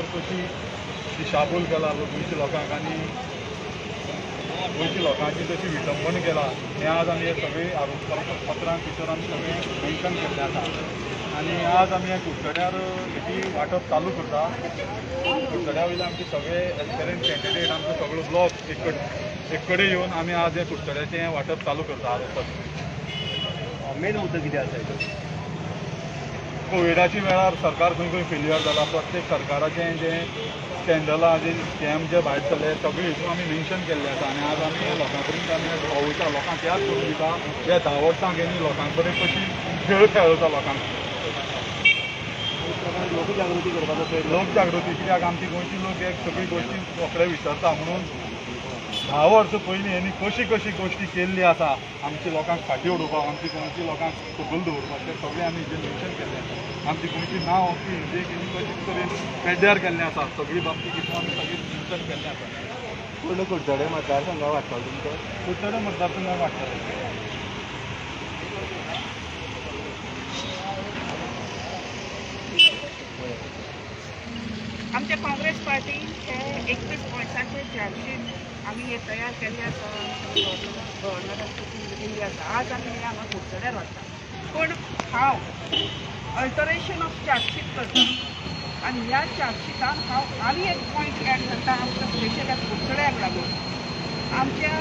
हांगासर कशी दिशाभूल केला गोंयच्या लोकांक आनी गोंयच्या लोकांची जशी विटंबण केला हें आज आमी हे सगळे आरोप पत्रां भितर आमी सगळें मेन्शन केल्लें आसा. आनी आज आमी ह्या कुडचड्यार हेची वांटप चालू करता. कुडचड्या वयले आमचे सगळे एस्पिरंट कॅन्डिडेट आमचो सगळो ब्लॉक एक कडेन येवन आमी आज हें कुडचड्याचें वांटप चालू करता. आरोपपत्र मेन मुद्दो कितें आसा हितून? कोविडाच्या वेळार सरकार खंय खंय फेल्युअर जाला, प्रत्येक सरकाराचें जें स्कॅन्डलां जें स्कॅम जे भायर सरले सगळें हितून आमी मेन्शन केल्लें आसा. आनी आज आमी लोकां पर्यंत आमी पावयता, लोकांक याद करून दिता ह्या 10 वर्सांक हेणी लोकां कडेन कशी खेळ खेळता लोकांक. लोकजागृती करपाचो प्रयत्न, लोकजागृती कित्याक आमची गोंयची लोक हे सगळी गोश्टी रोखडे विसरता म्हणून 10 वर्सां पयलीं हेणी कशी कशी गोश्टी केल्ली आसा आमच्या लोकांक फाटीं उडोवपाक, आमची गोंयची लोकांक सकयल दवरपाक, तें सगळें आमी हेजेर मेन्शन केल्लें आसा. आमची गोंयची नांव आमची इंडियेक हेणी कशी तरेन पेड्ड्यार केल्लें आसा सगळी बाबतींत हितून आमी सगळें मेन्शन केल्लें आसा. पूर्ण कुडचडे मतदारसंघा वांट्टलो तुमचो? कुडचडे मतदारसंघाक वांट्टले. आमच्या काँग्रेस पार्टी हे 21 पॉयंट्साचे चार्जशीट आमी हे तयार केल्ले आसा, गव्हर्नराक दिल्ली आसा. आज आमी हे हांगा कुडचड्यार वाडटा, पूण हांव अल्टरेशन ऑफ चार्जशीट करता आनी ह्या चार्जशीटान हांव आनी एक पॉयंट एड करता आमकां स्पेशल ह्या कुडचड्याक लागून. आमच्या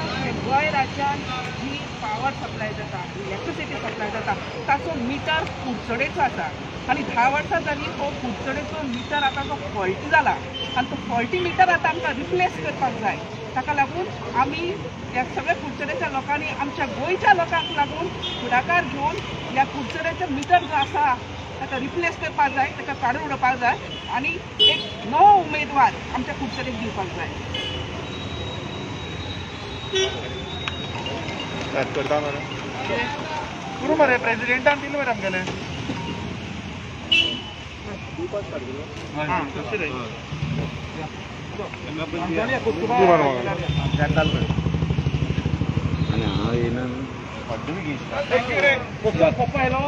गोंय राज्यान जी पावर सप्लाय जाता, इलेक्ट्रिसिटी सप्लाय जाता, ताचो मिटर कुडचडेचो आसा आनी 10 वर्सां जालीं हो कुडचडेचो मिटर आतां तो फॉल्टी जाला आनी तो फॉल्टी मिटर आतां आमकां रिप्लेस करपाक जाय. ताका लागून आमी ह्या सगळ्या कुडचडेच्या लोकांनी आमच्या गोंयच्या लोकांक लागून फुडाकार घेवन ह्या कुडचडेचो मिटर जो आसा ताका रिप्लेस करपाक जाय, ताका काडून उडोवपाक जाय आनी एक नवो उमेदवार आमच्या कुडचडेक दिवपाक जाय. करता मरे पुरो मरे प्रेजिडेंटान दिलें मरे आमगेलें. आनी हांव येयना पप्पा आयलो. पप्पा आयलो.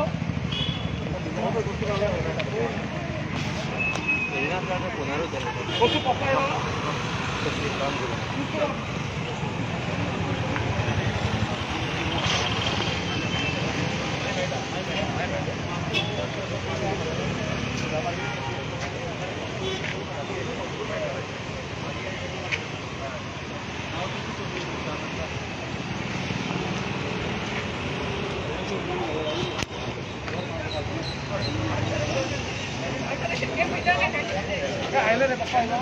आयलो रे पप्पा आयलो.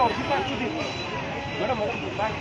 Madam madam bye.